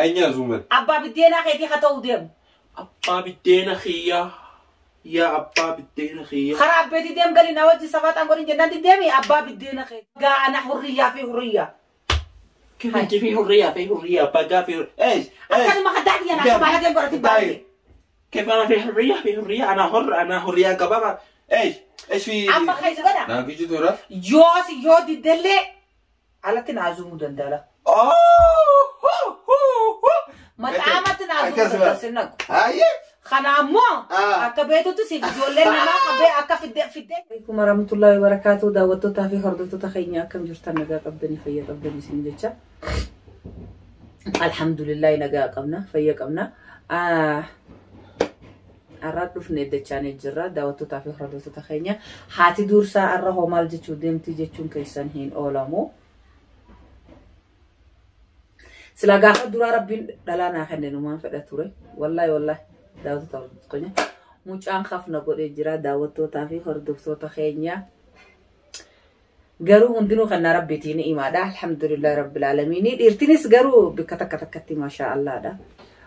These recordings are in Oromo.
Eenyu azuuman? Abbaa biddeenaa keetii haa ta'uu deemu. Abbaa biddeena kiyyaa. Yaa abbaa biddeena kiyyaa. Karaa abbeetii deem galii na wajjin safaaxaan godhin jennaan deemi abbaa biddeena keetii. Gaa ana hurriyyaa fi hurriyyaa. كيف انت في حريه في حريه بقى في ايش ايش Akkanuma kaddaati yana akka baala godhati baay'ee. كيف انا في حريه في حريه انا حر انا حريه كبابا ايش ايش في Amma keessa godha. نعم كيجي تورا Yoos yoo diddellee alatti na azumuu danda'ala. اوه Maxaamatti na azumuu danda'a sinna. هاي Kana ammoo akka beektutti siif ijoolleen namaa qabee akka fidde fidde. Alaikum warahmatullahi wabarakatuh daawwattootaa fi hordoftoota keenya akkam jirtan nagaa qabdanii fayya qabdanii isin jecha. Alhamdulillahi nagaa qabna fayya qabna. Har'a dhufne dachaanee jirra daawwattootaa fi hordoftoota keenya. Haati dursaa har'a hoo maal jechuu deemti jechuun keessan hin oolamu. Sila gaafa duraa rabbiin dhalaa naa kenne numaan fedha ture. Wallaahi wallaahi daawwattoota hordoftoota keenya. Mucaan kafna godhee jira daawwattootaa fi hordoftoota keenya. Garuu hundinuu kan na rabbiitiin himaadha. Alhamdulillahi rabbil aalamiin. Dhiirtinis garuu bikka takka takkatti maashaa Allaadha.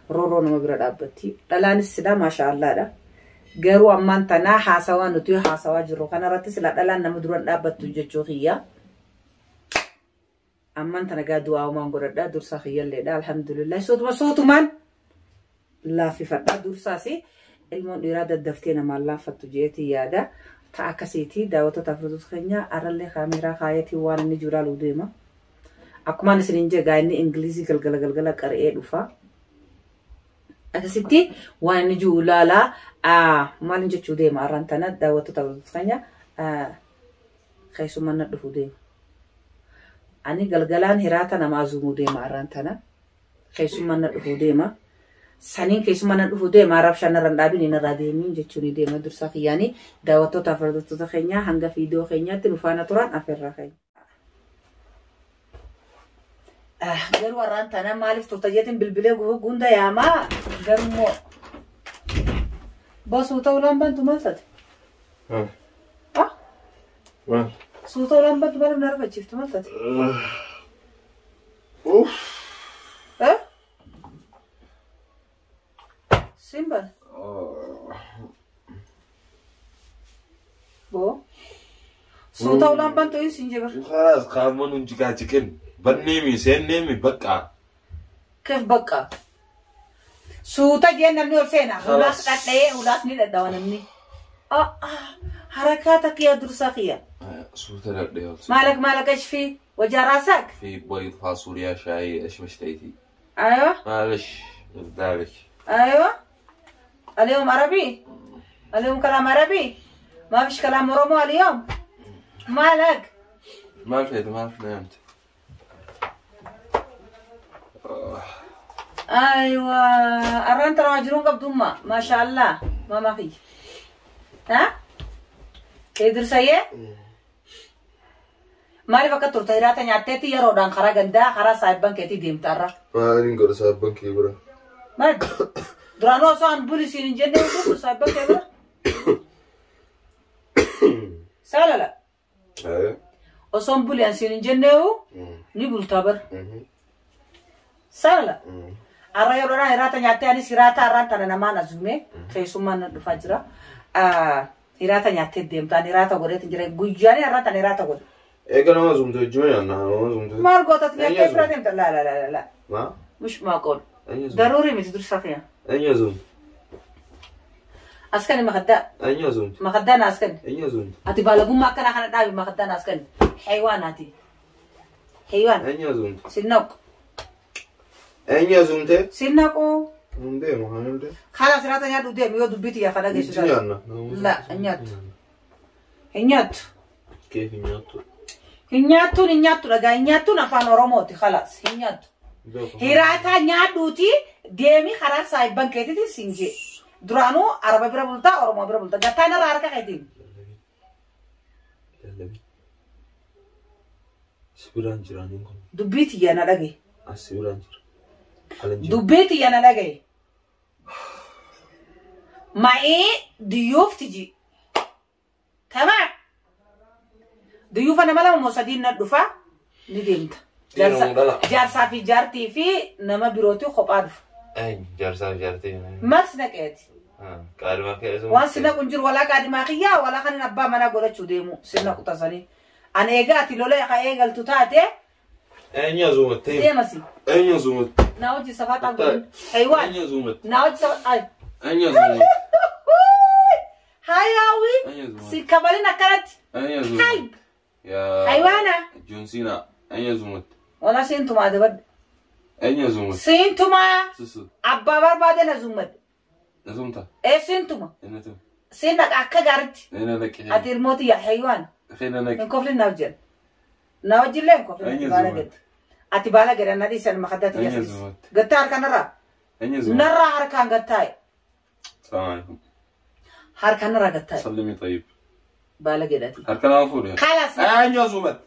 Rooroo nama bira dhaabbatti. Dhalaanis silaa maashaa Allaadha. Garuu ammaan tanaa haasawaa nuti haasawaa jirru kanarratti silaa dhalaan nama duran dhaabbattu jechuu kiyya. Ammaan tana gaa du'aa godhadha. Dursaa kiyyalleedha. Alhamdulillahi. Sootuma sootumaan laaffifadha. Dursaas ilmoon dhiiraa daddaftee namaan laaffattu jeetii yaada. Ta akkasiiti daawwattoota hordoftoota keenya har'allee kaameeraa kaayatii waan inni jiru ilaaluu deema. Akkumaan isiniin jegaa inni Ingilizii galgala galgala qara'ee dhufa. Akkasitti waan inni jiru ilaalaa maal jechuu deema har'aan tana daawwattoota hordoftoota keenya keessummaan na dhufuu deema. Ani galgalaan hiraata nama azumuu deema har'aan tana keessummaan na dhufuu deema. Saniin keessumaa na dhufuu deema rabshaan narra hin dhaabin narraa deemiin jechuun ni deema dursaa kiyyaanii daawwattoota fi hordoftoota keenyaa hanga viidiyoo keenyaatti nu faana turan afeerraa keenya. Garuu har'aan tana maaliif turta jeetiin bilbilee gunda yaamaa garuu immoo boo suuta ulaan bantu maal taate? Suuta ulaan bantu maaliif na arfachiiftu maal taate? اوف Simba. Boo. Suuta ulaan bantu hin jibir. خلاص قامون انجكاتكن بنيمي سنيمي بقى كيف بقى؟ Suuta jeen namni ol seena. Ulaas dhadha'ee ulaas ni dhadhawa namni. حركاتك يا درساقية. سوتا dhadhee مالك مالك ايش في؟ وجع راسك؟ في بيض فاصوليا شاي ايش ما اشتهيتي ايوه معلش ذلك ايوه اليوم عربي؟ اليوم كلام عربي؟ ما فيش كلام oromoo اليوم؟ مالك؟ ما في ما في نمت ايوه الرنت راجلون قبضوا ما شاء الله ما ما في ها؟ درسيه؟ Maaliif akka turte hiraata nyaatteetti yeroodhaan karaa gandaa karaa saayibban keetii deemtarra. Maaliin godha saayibban kee bira? Maal? Duraanuu osoo an bulisiin hin jenne osoo saayibban kee bira? Saalala. Osoo an buli an siin hin jenneewu ni bultaa bara. Saalala. Har'a yeroodhaan hiraata nyaattee anis hiraata har'aan tana namaan azume keessummaan na dhufaa jira. Hiraata nyaattee deemtaan hiraata godheetiin jira guyyaan har'aan tana hiraata godhe. ايه انا ما زمت الجميع انا ما زمت ما لقيت كيف لا لا لا لا لا ما مش معقول ضروري ما تدرس فيها اين زمت اسكن مخدة اين زمت مخدة اسكن اين زمت اتي بالغو ما كان انا دابي مخدة اسكن حيواناتي حيوان اين زمت سنق اين زمت سنقو ندي ما هندي خلاص راتني يا دودي ميو دبيتي يا فلاقي لا انيات انيات كيف انيات Hin nyaattuun hin nyaattu dhagaa hin nyaattuun afaan Oromooti khalaas hin nyaattu. Hiraataa nyaadhuuti deemi karaa saayibban keetiitiin siin jee. Duraanuu Araba bira bultaa Oromoo bira bultaa gattaan irraa harka keetiin. Sibiraan jira niin kun. Dubbii tiyya na dhagaye. As sibiraan jira. Dubbii tiyya na dhagaye. Ma'ee diyyoof tiji. Tamaa. Diyyuufa nama lama moo sadiin na dhufa ni deemta. Jaarsaa fi jaartii fi nama birootu kophaa dhufa. Jaarsaa fi jaartii. Maal si naqeeti? Qaadhimaa kee Waan si naqu hin jiru walaa qaadhimaa kiyyaa walaa kanin abbaa manaa godhachuu deemu si naqu tasanii. Ani egaa ati lola ka eegaltu taate Eenyu azuumatte? deemasi. Eenyu azuumatte? Na hojii safaaxaan godhin. Haywaan. Eenyu azuumatte? Na hojii safaaxaan. Eenyu azuumatte? Hayaawi. Eenyu azuumatte? Si kabalin akkanatti. Eenyu azuumatte? Kalb. Yaa. Haywaana. Joon Siinaa. Eenyu azuumatte? Walaa siintumaa dabadde. Eenyu azuumatte? Siintumaa. Susu. Abbaa barbaade na zuumadde. Azuumta. Ee siintuma. Eenyu Siin dhaqa akka gaaritti. Eenyu naqi. Ati ilmooti yaa haywaan. Eenyu naqi. Hin koflin na hojjan. Na hojillee hin koflin. Eenyu Ati baala zuumatte? gadi. Ati baala gadi na dhiisan makaddaatti Eenyu jaasiis. zuumatte? Gattaa harkanarraa. Eenyu azuumatte? Narraa harkaan gattaa'e. Salaamu alaikum. Harkanarraa gattaa'e. Sallimi tayyib. Baala gedhati. Harka nama fuudhe. Kalaas. Eenyu azuumatte?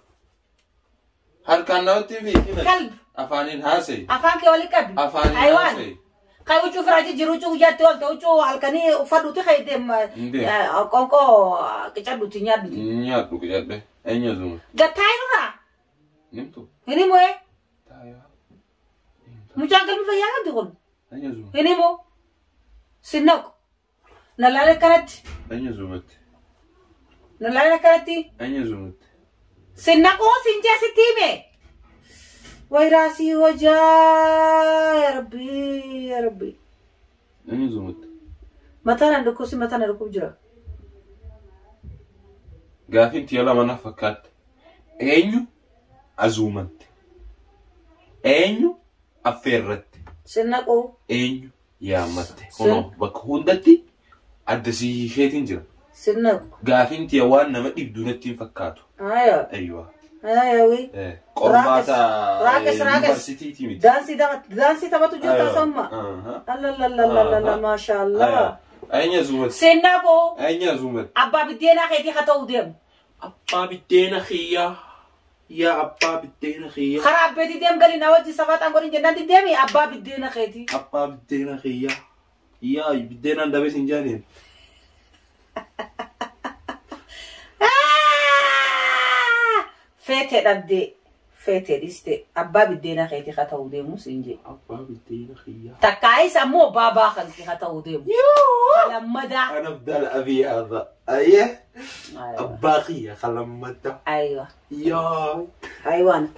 Harkaan namatti fi Kalb. afaaniin haasa'e. Afaan kee wali qabi. Afaaniin Haywaan. haasa'e. Kai huccuu firaa jiru huccuu guyyaatti oolte huccuu halkanii uffadhuuti kai deem Ndee. qoonqoo qicadhuuti nyaadhuuti. Nyaadhu qicadhe. Eenyu azuumatte? Gattaa'e nurraa. Nimtu. Hin himu ee. Taayaa. Mucaan galmi fayyaa qabdi kun. Eenyu azuumatte? Hin himu. Sin naqu. Na laala akkanatti. Eenyu azuumatte? Na laala akkanatti. Eenyu azuumatte? Sin naquu sin jee sitti hime. Way raasii hojaa yaa rabbii yaa rabbii. Eenyu azuumatte? Mataan an dhukkubsi mataan an dhukkub jira. Gaafiin tiyya lama na fakkaatte. Eenyu azuumatte? Eenyu affeerratte? Sin naquu. Eenyu yaammatte? Kunoo bakka hundatti adda si isheetiin jira. Sin naqu. Gaafiin tiyya waan nama dhibdu natti hin fakkaatu. Aya. Ayyuwa. Aya wi. Qormaata Raakes raakes. yuunivarsiitiiti miti. Daansii taphatu jirta samma. Allalallalala maashaallah. Eenyu azuumatte? Sin naquu. Eenyu azuumatte? Abbaa biddeenaa keetii haa ta'uu deemu. Abbaa biddeena kiyyaa. Yaa abbaa biddeena kiyyaa. Karaa abbeetii deem galii na wajjin safaaxaan godhin jennaan deemi abbaa biddeena keetii. Abbaa biddeena kiyyaa. Yaa biddeenaan dabee sin jaaniin. Feetee dhabdee feetee dhiiste abbaa biddeena keetii haa ta'uu deemu siin jee. Abbaa biddeena kiyyaa. Takkaayis ammoo baabaa kan kee haa ta'uu deemu. Lammadaa. أنا أبدأ أبي هذا أيه أباخي خلمته Aywa. يا Aywaana.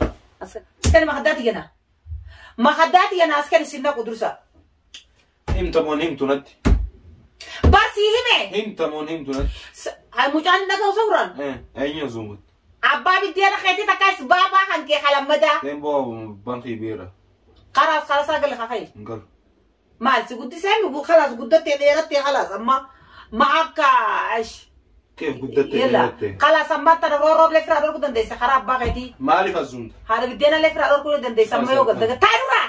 Askari makaddaati jenna. Makaddaati jenna askari sinna qudursa. همت مون همت نت Barsii hime. همت مون همت نت Mucaan dhaga'u suuraan. إيه أين زومت Abbaa biddeena keetii takkaayis baabaa kan kee lammadaa. لين بوا بانخي بيرة Karaas karasaa gale kakee. نقل Maal si guddisee mi khalaas guddattee dheerattee khalaas amma ma akka ash. كيف قدرت Yalla khalaas amma tana rooroob firaa dhorkuu dandeessa karaa abbaa keetii. مالي فزومت Haadha biddeena illee firaa dhorkuu dandeessa amma yoo galte gattaa duraa.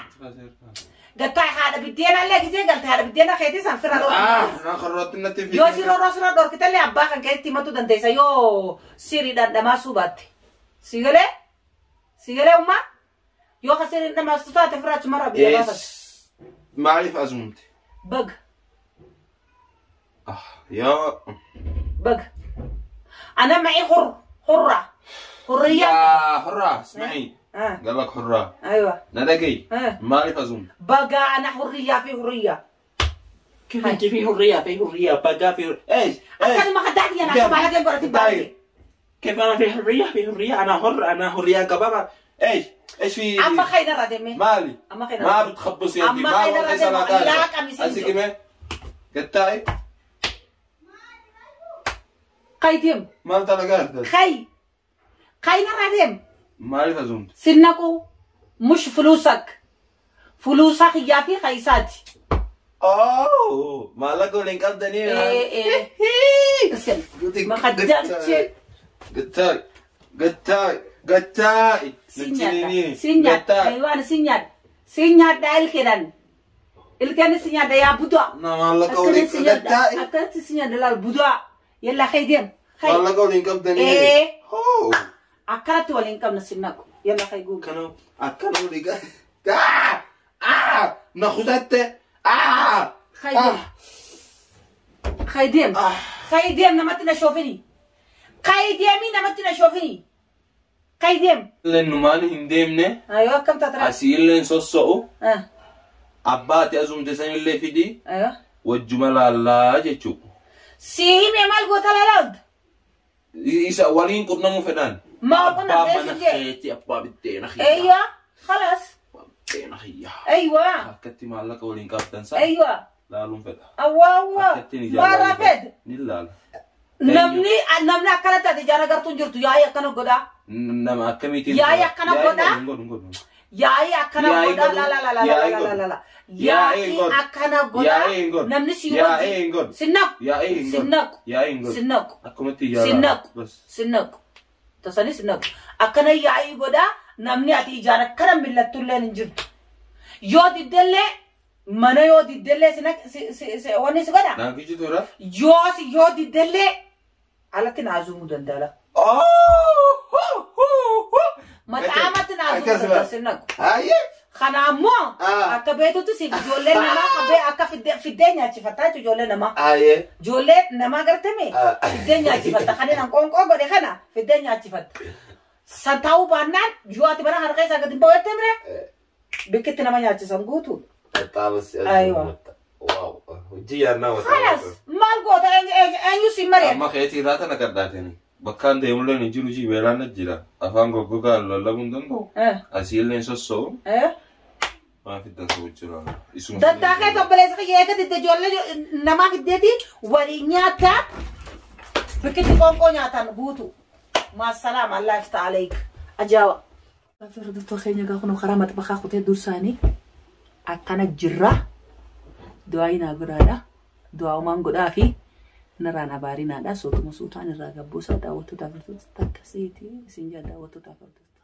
Gattaa haadha biddeena illee gisee galte haadha biddeena keetii san firaa dhorkuu. آه أنا خربت النت في Yoo si rooroo sirra dhorkite illee abbaa kan keetti himatu dandeessa yoo siriidhaan dhamaasuu baatte. Si galee? Si galee ummaa? Yoo ka siriin dhamaastu taate firaa achumarraa biyya baafata. مالي فزومت Baga آه يا baga. Ana ma'i hur hurra hurriyaa. يا حرة اسمعي Ah, قال لك حرة aywa. ندقي آه. مالي فزومت Baga ana hurriyaa fi hurriyaa. كيف انت في حريه في حريه بقى في ايش Akkasuma makaddaati yana akka baala godhati baay'ee. كيف انا في حريه في حريه انا حر انا حريه كبابا ايش ايش في Amma kaynarra deemee. مالي Amma kaynarra. ما بتخبص يدي أما ما خير بخيس الرجل انا قادر لا قميص امسكي ما قطعي Qaydeem. ما انت انا قادر Kay. Kaynarra deem. مالي فزومت Sinnaquu mush fuluusak. Fuluusaa kiyyaa fi kayisaati. اوه ما لقوا لين قدني Ee ee. Makaddaati. قطعي قطعي قطعي Si nyaadha. Si nyaadha. Aywaana si nyaadha. Si nyaadha ilkeedhaan. Ilkeen si nyaadha yaa budaa. ما لقوا Akkanatti لين si nyaadha. قطعي Akkanatti si nyaadha laal budaa. Yalla kay deem. ما Kay. لقوا لين قدني Ee. هو Akkanatti waliin qabna sinnaqu. Yalla kay guubi. كانوا كانوا لي آه آه ناخذت آه Kay deem. Kay deem. آه Kay deem namatti na shoofini. Kay deemii namatti na shoofini. Kai deem. Illeen numaan hin deemne. Ayoo akkam taatara. Asii illeen sosso'u. Ah. Abbaati asumte sanillee fidi. Ayoo. Wajjuma laallaa jechuudha. Si hime maal goota laalaa? Isa waliin qunnamuu fedhan. Maa qunnamtee Abbaa mana si jee? keetii abbaa biddeena kiyyaa. Eeyyaa. Khalaas. Abbaa biddeena kiyyaa. Eeyywa. Akkatti maallaqa waliin qabdan sana Eeyywa. laaluun fedha. Awwa awwa. Akkatti ni jaalladha. Maarraa fed. Ni laala. Namni akkana taate ijaan agartuu hin jirtu yaa'ii akkana godhaa. Nama akkamiitiin. Yaa'ii akkana godhaa? Hin godhu hin godhu. Yaa'ii akkana Yaa'ii godhaa godhu. la la la la la Yaa'ii la la godhu. la la. Yaa'ii Yaa'ii godhu. akkana godhaa. Yaa'ii hin godhu. Namni si Yaa'ii hin godhu. Sinnaqu. Yaa'ii hin godhu. Sinnaqu. Yaa'ii hin godhu. Sinnaqu. Akkumatti ijaan Sinnaqu. Bas. Sinnaqu. Tasanii sinnaqu. Akkana yaa'ii godhaa namni ati ijaan akkana millattullee hin jirtu. Yoo diddellee mana yoo diddellee wanni si godhaa. Naan kijitu dha. Yoo si yoo diddellee alatti naazumuu danda'a. Maxaamatti naazumuu danda'a sinnaqu. Hayyee. Kana ammoo Ah. akka beektutti siif ijoollee namaa qabee akka fiddee nyaachifataa jechuudha ijoollee namaa. Hayyee. Ijoollee namaa gartame Ah. fiddee nyaachifatta. Kanneen an qoonqoo godhe kana fiddee nyaachifatta. San ta'uu baannaan yoo ati mana harka isaa gadi hin ba'u mire bikkitti nama nyaachisan guutuudha. Xaxaabas. Aywa. Waaw. Hojii yaannaa wata. Kalas maal goota eenyu si maree? Amma keetii irraa tana gadhaatini. Bakkaan deemullee hin jiru jii beelaan na jira. Afaan goggogaa lallabuu hin danda'u. Asii illee hin sosso'u. Maa fiddan sa'u jira. Isuma. Dattaaqee obboleessa kiyya eega didde ijoollee namaa fiddeeti waliin nyaata bikkitti qoonqoo nyaatan guutu. Maasalaam Allah ifta aleek. Ajaa'iba. Hordoftoota keenya egaa kun karaa maxbaxaa kutee dursaanii akkana jirra. Du'aayi naa godhaadha. Du'aa'umaan godhaa fi narraan abaarinaadha. Sootuma suutaan irraa gabbuusaa daawwattoota hordoftoota akkasiiti. Isin jaa daawwattoota hordoftoota.